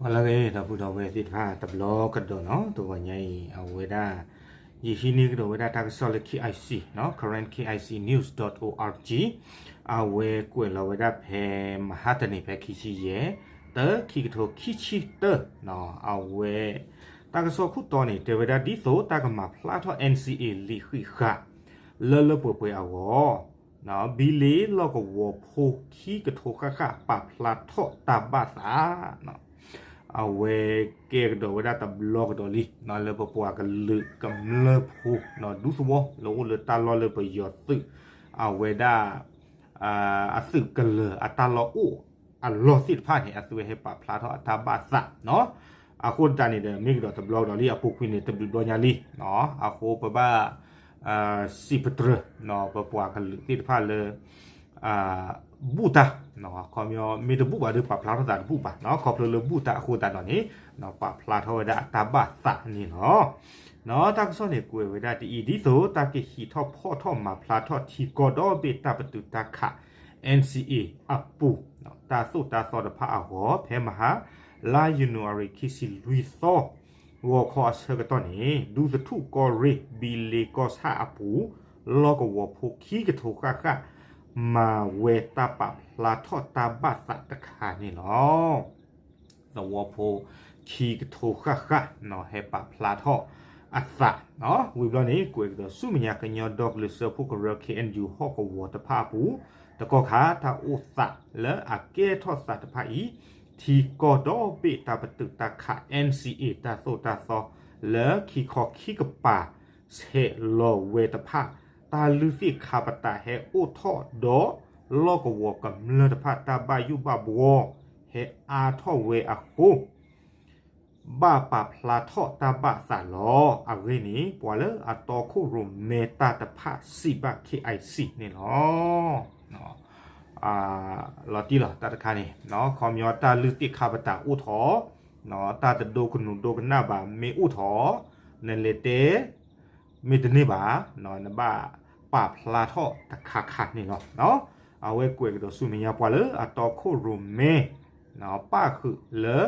ဟါလၢအဂ့ၤ ဒီပုၢ်ဒီဝဲၢ်သ့ၣ်တဖၣ်တဘျီကဒီးနီၤ, တဂီၤညါအံၤ အဝဲဒၣ် ယဟံးန့ၢ်ကဒီးဝဲဒၣ်တၢ်ကစီၣ်လၢ KIC နီၤ, Karen K I C News dot O R G, အဝဲကွဲးလီၤဝဲဒၣ်ဖဲမဟါတနံၤဖဲခံဆံယဲၢ် တၢ ခံကထိခံဆံတၢ အဝဲ တၢ်ကစီၣ်ခိၣ်တီန့ၣ် တဲဝဲဒၣ်ဒ်သိးတၢ်ကမၤဖျါထီၣ် N C A လံာ်ဃံးဃာ် လၢလၢပှဲၤပှဲၤအဂီၢ် ဘံလ့လီၢ်ကဝီၤဖိခံကထိဃၣ်ဃၣ် ပာ်ဖျါထီၣ်တၢ်ဘၣ်သး, အဝဲကဲကဒီးဝဲဒၣ်တဘျီကဒီးလံ လၢပပှၤကလုာ်ကမျၢၢ်ဖိ ဒူသဝီလၢအိၣ်လၢတၢ်လီၢ်လၢပယီၤသုး အဝဲဒၣ် အသုးကလၢၤအတၢ်လီၢ်အိၣ်အလီၢ်သ့ၣ်တဖၣ်န့ၣ် အသုဝဲဟဲပာ်ဖျါထီၣ်အတၢ်ဘၣ်သးနီၤ. အဃိသတးန့ၣ်ဒီး မ့ၢ်ကဒီးတဘျီကဒီးလံ အပူၤကွံာ်န့ၣ် တဘျုးဘျီညါလံ. အဃိပဘၣ် စံးပတြၢၤ ပပှၤကလုာ်သ့ၣ်တဖၣ်လၢ ဘူၣ်တၢ် ခီပညီ မ့ၢ်တဘူၣ်ဘၣ်ဒီးပာ်ဖျါထီၣ်သးတဘူၣ်ဘၣ်နီၤ, ခီဖျိလၢဘူၣ်တၢ်အဃိသတးဒီးန့ၣ် ပာ်ဖျါထီၣ်ဝဲဒၣ်အတၢ်ဘၣ်သးန့ၣ်လီၤ. တၢ်ကစီၣ်န့ၣ်ကွဲးဝဲဒၣ်ဒ်အံၤ, ဒ်သိးတၢ်ကဟံးထီၣ်ဖီၣ်ထီၣ်မၤဖျါထီၣ်ထံကီၢ်ဒီဘ့ၣ်တၢ်ပတုာ်တၢ်ခး N C A အပူၤ တၢ်သိၣ်တၢ်သီတဖၣ်အဂီၢ် ဖဲမဟါ လါယနူၤအါရံၤခံဆံလွံၢ်သီ ဂီၤခီအဆၢကတီၢ်န့ၣ် ဒူသထူၣ်ကီၢ်ရ့ၣ် ဘံလ့ကီၢ်ဆၣ်အပူၤ လီၢ်ကဝီၤဖိခံကထိဃၣ်ဃၣ် မၤဝဲတၢ်ပာ်ဖျါထီၣ်တၢ်ဘၣ်သးတခါန့ၣ်လီၤ. သဝီဖိခံကထိဃၣ်ဃၣ် ဟဲပာ်ဖျါထီၣ်အသး ဝံၤဘျီန့ၣ် ကွဲးကဒီးဆူမဲာ်ညါ ကညီဒီကလုာ်စၢဖှိၣ်ကရၢ K N U ဟီၣ်ကဝီၤတဖၣ်အပူၤ တကီၢ်ခါ တၢ်အိၣ်သးလၢအကဲထီၣ်သးတဖၣ်အံၤ ထံကီၢ်ဒီဘ့ၣ်တၢ်ပတုာ်တၢ်ခး N C A တၢ်သိၣ်တၢ်သီ လၢခံခီခံကပၤ ဆဲးလီၤဝဲတဖၣ် တၢ်လုၢ်သ့ၣ်ခါပတာ်ဟဲအိၣ်ထီၣ်ဒီး လီၢ်ကဝီၤကမျၢၢ်တဖၣ်တၢ်ဘၣ်ယိၣ်ဘၣ်ဘှီ ဟဲအါထီၣ်ဝဲအဃိ ဘၣ်ပာ်ဖျါထီၣ်တၢ်ဘၣ်သးလီၤ. အဂ့ၢ်န့ၣ် ပှၤလၢအတီခိၣ်ရိၣ်မဲတၢ်တဖၣ်စံးဘၣ် K I C န့ၣ်လီၤ. လီၤတံၢ်လီၤ တၢ်တခါန့ၣ် ခီပညီတၢ်လုၢ်သ့ၣ်ခါပတာ်အိၣ်ထီၣ် တၢ်တဒိကနူၤဒိကနၣ်ဘၣ်မ့ၢ်အိၣ်ထီၣ် နလဲၤတဲ မ့ၢ်တန့ၢ်ဘၣ် နဘၣ်ပာ်ဖျါထီၣ်တခါခါန့ၣ်လီၤ. အဝဲကွဲးကဒီးဆူမဲာ်ညါ ပှၤလၢအတီခိၣ်ရိၣ်မဲ ပၣ်ဃုာ်လၢ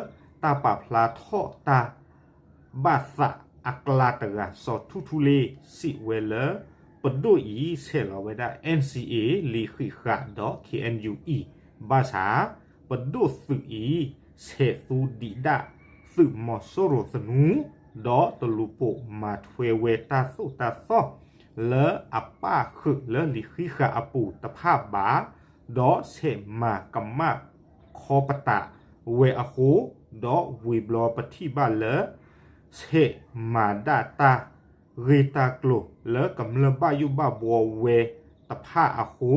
တၢ်ပာ်ဖျါထီၣ်တၢ် ဘၣ်သးအကျါတဂၤ စီၤထူထူလ့ စံးဝဲလၢ ပဒိၣ်အံၤဆဲးလီၤဝဲဒၣ် N C A လံာ်ဃံးဃာ်ဒီး K N U အံၤ ဘၣ်ဆၣ် ပဒိၣ်သုးအံၤ ဆဲးသူဒံးဒၣ်သုးမီၤစိရိၤသနူ ဒီးတလူၤပိာ်မၤထွဲဝဲတၢ်သိၣ်တၢ်သီ လၢအပၣ်ဃုာ်လၢလံာ်ဃံးဃာ်အပူၤတဖၣ်ဘၣ် ဒီးဆဲးမၤကမၣ်ခီပတာ်ဝဲအဃိ ဒီးဝံၤဘျီပထံၣ်ဘၣ်လၢ ဆဲးမၤဒၣ်တၢ်ဂ့ၢ်တၢ်ကျိၤလၢကမျၢၢ်ဘၣ်ယိၣ်ဘၣ်ဘှီဝဲတဖၣ်အဃိ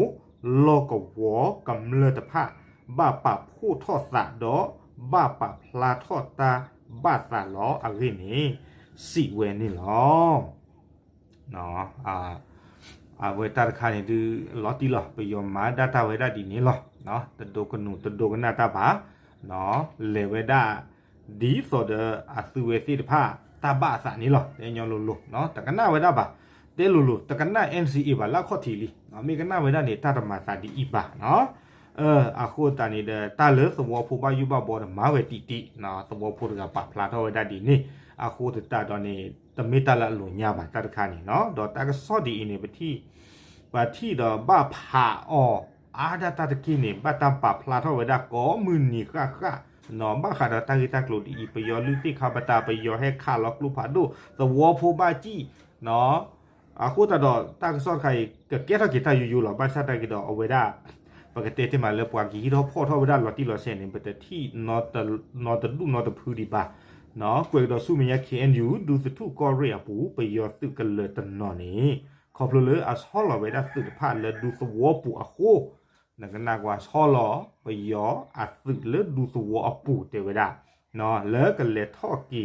လီၢ်ကဝီၤကမျၢၢ်တဖၣ် ဘၣ်ပာ်ဖှိၣ်ထီၣ်သးဒီး ဘၣ်ပာ်ဖျါထီၣ်တၢ်ဘၣ်သးလီၤအဂ့ၢ်န့ၣ် စံးဝဲန့ၣ်လီၤ. အဝဲတၢ်တခါန့ၣ်ဒုး လီၤတံၢ်လီၤ ပယီၤမၤဒၣ်တၢ်ဝဲဒၣ်ဒ်န့ၣ်လီၤ. တဒိကနူၤတဒိကနၣ်တၢ်ဘၣ် လဲၤဝဲဒၣ် ဒ်သိးဒီးအသုဝဲသ့ၣ်တဖၣ် တၢ်ဘၣ်အသးန့ၣ်လီၤ. တဲညီလိၤလိၤ တကနၣ်ဝဲဒၣ်ဘၣ်. တဲလိၤလိၤ တကနၣ် N C A ဘၣ်လၢအခီၣ်ထံးလံ. မ့ၢ်ကနၣ်ဝဲဒၣ်န့ၣ် တၢ်တမၤသးဒ်အံၤဘၣ်. အဃိသတးန့ၣ်ဒီး တၢ်လၢသဝီဖိဘၣ်ယိၣ်ဘၣ်ဘှီဒီးမၤဝဲတံၢ်တံၢ်, သဝီဖိတဂၤပာ်ဖျါထီၣ်ဝဲဒၣ်ဒ်န့ၣ် အဃိသတးဒီးန့ၣ် တမ့ၢ်တၢ်လၢအလိာ်ညါဘၣ် တၢ်တခါန့ၣ်. ဒီးတၢ်ကစီၣ်ဒ်အံၤန့ၣ် ပထံၣ် ပထံၣ်ဒီးဘၣ်ဖးအီၤ အါဒၣ်တၢ်တက့ၢ်န့ၣ် ဘၣ်တၢ်ပာ်ဖျါထီၣ်ဝဲဒၣ်ကိးမုၢ်နံၤဃၣ်ဃၣ်နီၤ, ဘၣ်ဃးဒီးတၢ်ဂ့ၢ်တၢ်ကျိၤဒ်အံၤ ပယီၤလုၢ်သ့ၣ်ခါပတာ် ပယီၤဟဲခးလီၤကျိဖးဒိၣ် သဝီဖိဘၣ်စံၣ်နီၤ. အဃိသတးဒီး တၢ်ကစီၣ်တခါအံၤ ကကဲထီၣ်က့ၤတၢ်ယိယိလီၤ. ဘၣ်ဆၣ်တၢ်က့ၤဒီးအဝဲဒၣ် ပကတဲတ့ၢ်မးလၢပှၤကဟံးထီၣ်ဖီၣ်ထီၣ်ဝဲဒၣ်လီၤတံၢ်လီၤဆဲးန့ၣ် ပတထံၣ်နီတဒူၣ်နီတဖုဒံးဘၣ်. ကွဲးကဒီးဆူမဲာ်ညါ K N U ဒူသထူၣ်ကီၢ်ရ့ၣ်အပူၤ ပယီၤသုးကလၢၤတနီၤန့ၣ် ခီဖျိလၢအဆီလီၤဝဲဒၣ်သုးတဖၣ်လၢဒူသဝီပူၤအဃိ နကနၣ်ကွၢ်ဆီလီၤ ပယီၤအသုးလၢဒူသဝီအပူၤတဲဝဲဒၣ် လၢကလဲၤထီၣ်က့ၤ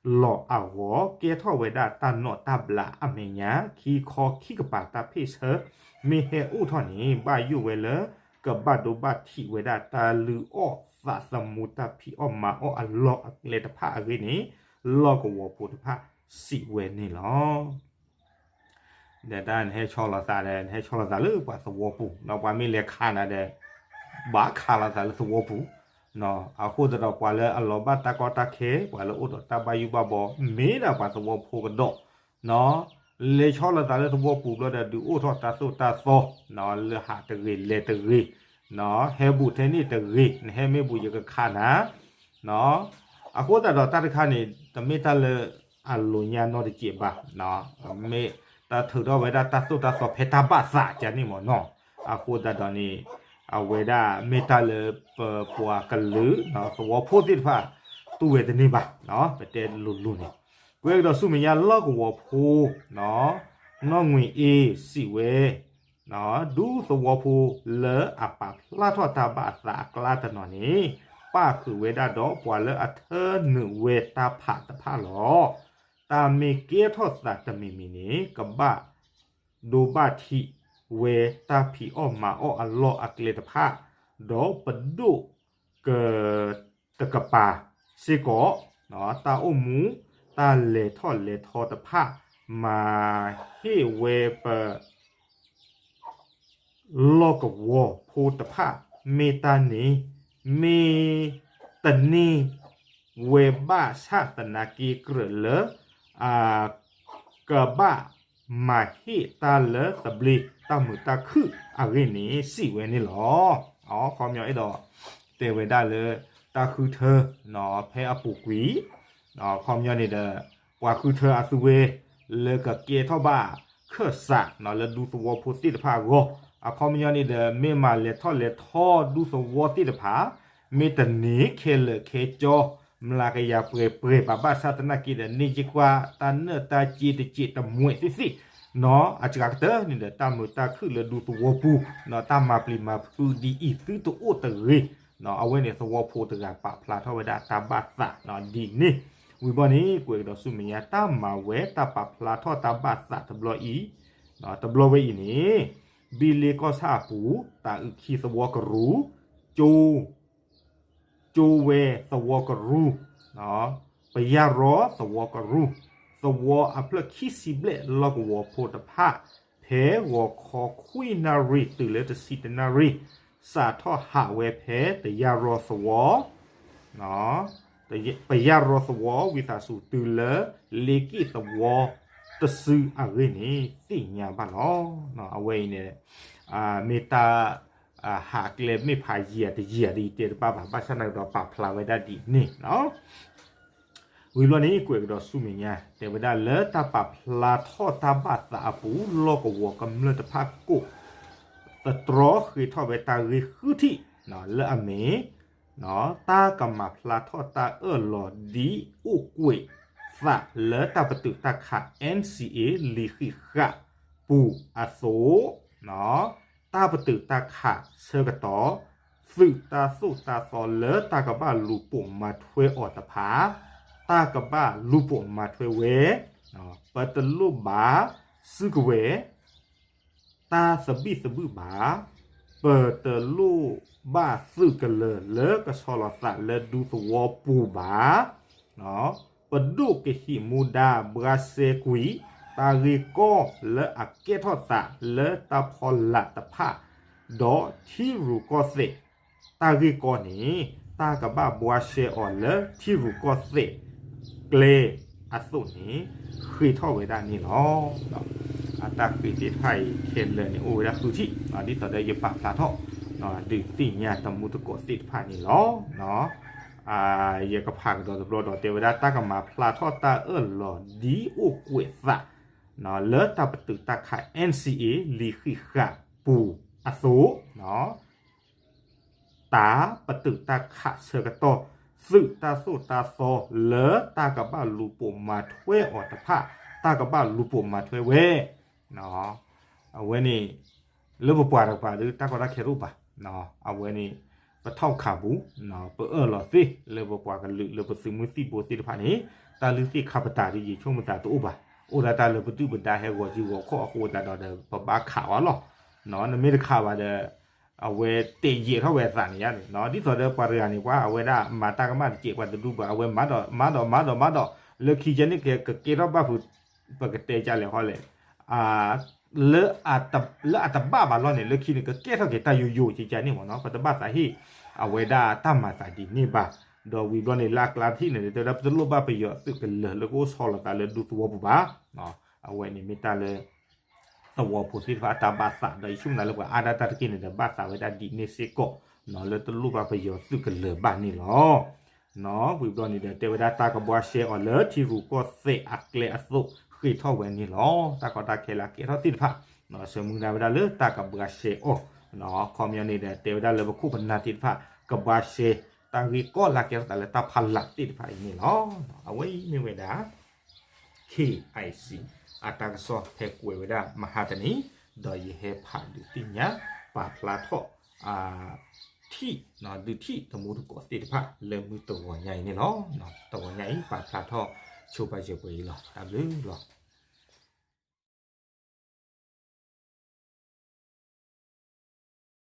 လီၤအဂီၢ် ကဲထီၣ်ဝဲဒၣ်တၢ်နီၣ်တၢ်ဘျးအမဲာ်ညါ ခံခီခံကပၤတၢ်ဖ့ၣ်ဆၢ မ့ၢ်ဟဲအိၣ်ထီၣ်န့ၣ် ဘၣ်ယိၣ်ဝဲလၢ ကဘၣ်ဒိဘၣ်ထံးဝဲဒၣ်တၢ်လုၢ်အီၣ်သးသမူ တၢ်ဖံးအီၣ်မၤအီၣ်အလီၢ်အကျဲတဖၣ်အဂ့ၢ်န့ၣ် လီၢ်ကဝီၤဖိတဖၣ်စံးဝဲန့ၣ်လီၤ. ဒီးတၢ်နဟဲဆီလီၤသးဒီး နဟဲဆီလီၤသးလၢပှၤသဝီပူၤ ဒီးပှၤမ့ၢ်လဲၤခးနၤဒီး ဘၣ်ခးလီၤသးလၢသဝီပူၤ အဃိသတးဒီးပှၤလၢအလီၤဘၣ်တၢ်ကီတၢ်ခဲ ပှၤလၢအိၣ်ဒီးတၢ်ဘၣ်ယိၣ်ဘၣ်ဘီ မ့ၢ်ဒၣ်ပှၤသဝီဖိကဒီး လဲၤဆီလီၤသးလၢသဝီပူၤဘျီဒီးဒုးအိၣ်ထီၣ်တၢ်သိၣ်တၢ်သီ လၢဟးတဂ့ၤလဲၤတဂ့ၤ ဟဲဘူးထဲန့ၣ်တဂ့ၤ နဟဲမ့ၢ်ဘူးယကခးနၤ အဃိသတးဒီးတၢ်တခါန့ၣ် တမ့ၢ်တၢ်လၢအလိၤညါနီတစဲးဘၣ် မ့ၢ်တၢ်ထုးထီၣ်ဝဲဒၣ်တၢ်သိၣ်တၢ်သီဖဲတၢ်ဘၣ်သးကန့ၣ်မ့ၢ်နီၤ အဃိသတးဒီးန့ၣ် အဝဲဒၣ်မ့ၢ်တၢ်လၢပပှၤကလုာ် သဝီဖိသ့ၣ်တဖၣ် တူၢ်ဝဲတန့ၢ်ဘၣ် ပတဲလိၤလိၤန့ၣ် ကွဲးကဒီးဆူမဲာ်ညါလီၢ်ကဝီၤဖိ နီၢ်ငွေအ့စံးဝဲ ဒူသဝီဖိလၢအပာ်ဖျါထီၣ်တၢ်ဘၣ်အသးအကျါတနီၤန့ၣ် ပၣ်ဃုာ်ဝဲဒၣ်ဒီးပှၤလၢအထၢနုာ်ဝဲတၢ်ဖးတဖၣ်လီၤ. တၢ်မ့ၢ်ကဲထီၣ်သးတမံၤမံၤန့ၣ် ကဘၣ်ဒိဘၣ်ထံးဝဲတၢ်ဖံးအီၣ်မၤအီၣ်အလီၢ်အကျဲတဖၣ် ဒီးပဒိၣ်က တကပၤစ့ၢ်ကီး တၢ်အိၣ်မူ တၢ်လဲၤထီၣ်လဲၤထီတဖၣ် မၤဟ့ၣ်ဝဲပ လီၢ်ကဝီၤဖိတဖၣ် မ့ၢ်တၢ်န့ၣ် မ့ၢ်တန့ၢ်ဝဲဘၣ်ဆၣ်သနာ်က့ကြၢးလၢ ကဘၣ်မၤဟ့ၣ်တၢ်လၢသဘျ့တၢ်မုာ်တၢ်ခုၣ်အဂ့ၢ်န့ၣ် စံးဝဲန့ၣ်လီၤ. အခီပညီအဲၣ်ဒိး တဲဝဲဒၣ်လၢ တၢ်ဃုထၢ ဖဲအပူၤကွံာ် အခီပညီန့ၣ်ဒီး ပှၤဃုထၢအသုဝဲ လၢကကဲထီၣ်ဘၣ်ခၢၣ်စး လၢဒူသဝီဖိသ့ၣ်တဖၣ်အဂီၢ် အခီပညီန့ၣ်ဒီး မ့ၢ်မၤလဲၤထီၣ်လဲၤထီဒူသဝီသ့ၣ်တဖၣ် မ့ၢ်တန့ၢ်ခဲလၢာ်ခဲကၠီ မျးကယၤပှဲၤပှဲၤဘၣ် ဘၣ်ဆၣ်သနာ်က့ဒီး န့ၢ်က့ၤကွၢ်တၢ်နၢၣ်တၢ်စ့တစဲးတမှဲးသ့ၣ်သ့ၣ် အစှၤကတၢၢ်န့ၣ်ဒီး တၢ်မုာ်တၢ်ခုၣ်လၢဒူသဝီပူၤ တၢ်မၤပျံၤမၤဖုးဒ်အံၤသုတအိၣ်တဂ့ၤ အဝဲန့ၣ်သဝီဖိတဂၤပာ်ဖျါထီၣ်ဝဲဒၣ်တၢ်ဘၣ်သးဒ်န့ၣ် ဝံၤဘီန့ၣ် ကွဲးကဒီးဆူမဲာ်ညါ တၢ်မၤဝဲတၢ်ပာ်ဖျါထီၣ်တၢ်ဘၣ်သးတဘျီအံၤ တဘျီဝဲအံၤန့ၣ် ဘံလ့ကီၢ်ဆၣ်အပူၤ တၤအုးခံသဝီကရူၢ် ကၠိ ကၠိဝဲသဝီကရူၢ် ပယၢ်ရီသဝီကရူၢ် သဝီအဖျၢၣ်ခံဆံဘျဲၣ်လီၢ်ကဝီၤဖိတဖၣ် ဖဲဂီၤခီခွံနၣ်ရံၣ်တုၤလၢတဆံတနၣ်ရံၣ် စးထီၣ်ဟးဝဲဖဲတယၢ်ရီသဝီ ပယၢ်ရီသဝီဝံသးစူၤတုၤလၢ လ့က့ၣ်သဝီတစုအဂ့ၢ်န့ၣ် သ့ၣ်ညါဘၣ်လီၤ. အဝဲအံၤန့ၣ် မ့ၢ်တၢ် ဟးကျဲမ့ၢ်ဖးယံာ်တယံာ်ဒ်ယတဲတဘၣ်ဘၣ် ဘၣ်ဆၣ်သနာ်က့ဒီးပာ်ဖျါဝဲဒၣ်ဒ်န့ၣ်လီၤ. ဝံၤဘျီန့ၣ် ကွဲးကဒီးဆူမဲာ်ညါ တဲဝဲဒၣ်လၢတၢ်ပာ်ဖျါထီၣ်တၢ်ဘၣ်သးအပူၤ လီၢ်ကဝီၤကမျၢၢ်တဖၣ်ကိး သတြီဃ့ထီၣ်ဝဲတၢ်ဂ့ၢ်ဃုထံၣ် လၢအမ့ၢ် တၢ်ကမၤဖျါထီၣ်တၢ်အၢၣ်လီၤဒ်အိၣ်ကွဲးသးလၢတၢ်ပတုာ်တၢ်ခး NCA လံာ်ဃံးဃာ်ပူၤအသိး တၢ်ပတုာ်တၢ်ခးဆၢကတီၢ် သုးတၢ်သိၣ်တၢ်သီလၢတၢ်ကဘၣ်လူၤပိာ်မၤထွဲအီၤတဖၣ် တၢ်ကဘၣ်လူၤပိာ်မၤထွဲဝဲ ပတလိၣ်ဘၣ်စုကဝဲၤ တၢ်သဘံၣ်သဘုၣ်ဘၣ်, ပတလိၣ်ဘၣ်သုးကလၢၤလၢကဆီလီၤသးလၢဒူသဝီပူၤဘၣ်. ပဒိၣ်ကဟံးမူဒါဘှါရှဲကွံာ် တၢ်ဂ့ၢ်ကီလၢအကဲထီၣ်သးလၢတၢ်ဖီလာ်တဖၣ်, ဒီးထံရူၢ်ကီၢ်သဲး တၢ်ဂ့ၢ်ကီန့ၣ် တၢ်ကဘၣ်ဘှါရှဲအီၤလၢထံရူၢ်ကီၢ်သဲးကျဲအသိးန့ၣ် ဃ့ထီၣ်ဝဲဒၣ်န့ၣ်လီၤ. အတၢ်ဃ့သ့ၣ်တဖၣ်အံၤခဲလၢာ်န့ၣ် အိၣ်ဝဲဒၣ်ဃုထံၣ် ဒ်သိးဒီးယပာ်ဖျါထီၣ် ဒုးသ့ၣ်ညါတမူတကိးသ့ၣ်တဖၣ်န့ၣ်လီၤ. ယကဖးကဒီးတဘျီဒီးတဲဝဲဒၣ် တၢ်ကမၤဖျါထီၣ်တၢ်အၢၣ်လီၤဒ်အိၣ်ကွဲးသး လၢတၢ်ပတုာ်တၢ်ခး NCA လံာ်ဃံးဃာ်ပူၤအသိး တၢ်ပတုာ်တၢ်ခးဆၢကတီၢ် သုးတၢ်သိၣ်တၢ်သီလၢတၢ်ကဘၣ်လူၤပိာ်မၤထွဲအီၤတဖၣ် တၢ်ကဘၣ်လူၤပိာ်မၤထွဲဝဲ အဝဲန့ၣ် လၢပပှၤတကပၤဒီး တၢ်ကီတၢ်ခဲတအိၣ်ဘၣ်. အဝဲန့ၣ် ပထီၣ်ခးပူၤ ပအၢၣ်လီၤသ့လၢပပှၤကလုာ်လၢပသုးမုၢ်သံၣ်ဘိသ့ၣ်တဖၣ်န့ၣ် တၢ်လုၢ်သ့ၣ်ခါပတာ်ဒီး ယဆိကမိၣ်သးတအိၣ်ဘၣ်. အိၣ်ဒၣ်တၢ်လၢပဒုၣ်ပဒါဟဲဂီၤစုဂီၤခီၣ်အဃိသတးဒီး ပဘၣ်ခးဝဲလီၤ. နမ့ၢ်တခးဘၣ်ဒီး အဝဲတဲာ်ယဲာ်ထီၣ်ဝဲအသးန့ၣ်ယါန့ၣ် ဒ်သိးဒီးပှၤတဂၤန့ၣ် ပှၤအဝဲဒၣ်မၤတၢ်ကမၣ်တစဲး ပှၤတဒူဘၣ် အဝဲမၤဒီးမၤဒီးမၤဒီးမၤဒီး လၢခံကဲန့ၣ် ကကဲထီၣ်ဘၣ်ဖုး ပကတဲကလဲၣ်ဟီလဲၣ် လၢအတဘၣ်ဘၣ်လီၤန့ၣ် လၢခံန့ၣ် ကကဲထီၣ်က့ၤတၢ်ယိယိကကန့ၣ်မ့ၢ်နီၤ ပတဘၣ်သးဟ့ၣ် အဝဲဒၣ်တၢ်မၤသးဒ်န့ၣ်ဘၣ်. ဒီးဝံၤဘျီန့ၣ် လၢအကျါတထံၣ်န့ၣ် တဲဝဲဒၣ်ပတလိၣ်ဘၣ်ပယီၤသုးကလၢၤလၢကအိၣ်ဆီလီၤသးလၢဒူသဝီပူၤဘၣ်. အဝဲန့ၣ်မ့ၢ်တၢ်လၢ သဝီဖိသ့ၣ်တဖၣ်အတၢ်ဘၣ်သး ဒီးယဆိကမိၣ်သးလၢပှၤအါဒၣ်တၢ်တက့ၢ်န့ၣ်ဒီး ဘၣ်သးဝဲဒၣ်ဒ်န့ၣ်စ့ၢ်ကီး လၢတလိၣ်ဘၣ်ပယီၤသုးကလၢၤဘၣ်န့ၣ်လီၤ. ဝံၤဘျီန့ၣ်ဒီး တဲဝဲဒၣ်တၢ်ကဘှါရှဲအီၤလၢထံရူၢ်ကီၢ်သဲးအကျဲအသိး ဃ့ထီၣ်ဝဲန့ၣ်လီၤ. တၢ်ကီတၢ်ခဲလၢအကဲထီၣ်သ့ၣ်တဖၣ် ဆၢမုၢ်လၢ်ဝဲဒၣ်လၢတၢ်ကဘှါရှဲအီၤ ခီပညီန့ၣ်ဒီး တဲဝဲဒၣ်လၢပခိၣ်ပနၢ်သ့ၣ်တဖၣ် ကဘှါရှဲ တၢ်ဂ့ၢ်ကီလၢအကဲထီၣ်သးလၢတၢ်ဖီလာ်သ့ၣ်တဖၣ်အံၤန့ၣ်လီၤ. အဝဲအံၤမ့ၢ်ဝဲဒၣ် KIC အတၢ်ကစီၣ်ဟဲကွဲးဝဲဒၣ်မဟါတနံၤ ဒီးယဟဲဖးဒုးသ့ၣ်ညါ ပာ်ဖျါထီၣ် ထံၣ် ဒုးထံၣ်တမူတကိးသ့ၣ်တဖၣ်လၢမုၢ်တဂီၤညါအံၤန့ၣ်လီၤ. တဂီၤညါအံၤ ပာ်ဖျါထီၣ်ဆိပာ်စၢၤပှဲၤအံၤလီၤ. တၢ်ဘျုးလီၤ.